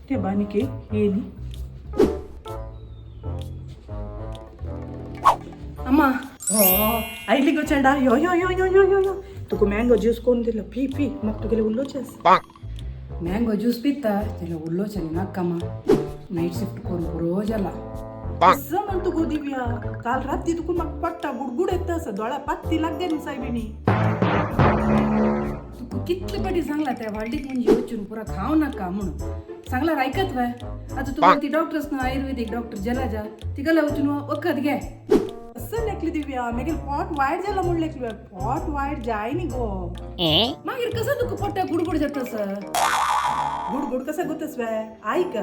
ते बानिके ये न्ही. अम्मा. हो, आयली गो चेडा. यो यो यो यो यो यो यो, तुका मँगो ज्यूस कोण दिलो? पी पी, म्हाका तुगेलें उलोवचें आसा. मँगो ज्यूस पिता जाल्यार उलोवचें नाका. नायट शिफ्ट करून पुरो जाला. असं म्हणतो गो दिव्या, काल रात्री तुका म्हाका पडटा गुडगुड येता आसा, दोळ्या पात्ती लागले न्ही सायबिणी. तुका कितले पाटी सांगला त्या वाल्डीक म्हणजे वचून पुरा खाव नाका म्हणून. सांगल्यार ऐकत वय? आता तुका ती डॉक्टर्स ना, आयुर्वेदिक डॉक्टर जलाजा, तिका वचून वखद घे. असं लेखली दिव्या, मागीर पोट वायट जाला म्हूण लेखली. पोट वायट जाय न्ही गो. मागीर कसं तुका पोटा गुडगुड जाता सर? गुडगुड कसं गोतस वे? आयक,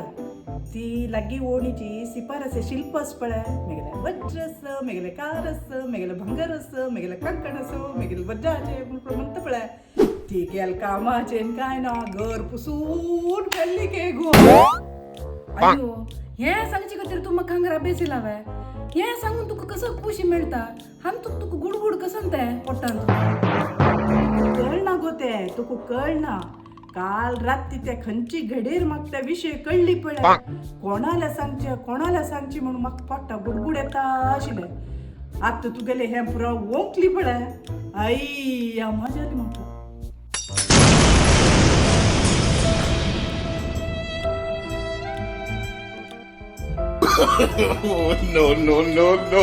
ती लागीं ओणीची सिपार आसा, शिल्प आसा पळय. मेगेले वज्र आस, मेगेले कार आस, मेगेले भांगर आस, मेगेले कंकण आस, मेगेले वज्राचे म्हूण म्हणटा पळय. ती गेल कामाचें काय ना, घर पुसून पेल्ली के गो. अयो, हे सांगचे खातीर तूं म्हाका हांगा बेसिला वे? हे सांगून तुका कसं खुशी मेळटा? हांग तुका तुका गुडगुड कसं ते पोटान? कळना गो ते तुका, कळना. काल राती ते खंयची घडीर म्हाका त्या विशय कळ्ळी पळय, कोणाला सांगचे कोणाला सांगची म्हणून म्हाका पोटा गुडगुड येता आशिल्लें. आतां तुगेलें हें पुरो वोंकली पळय, आई मजा आली म्हाका. Oh, no, no, no, no.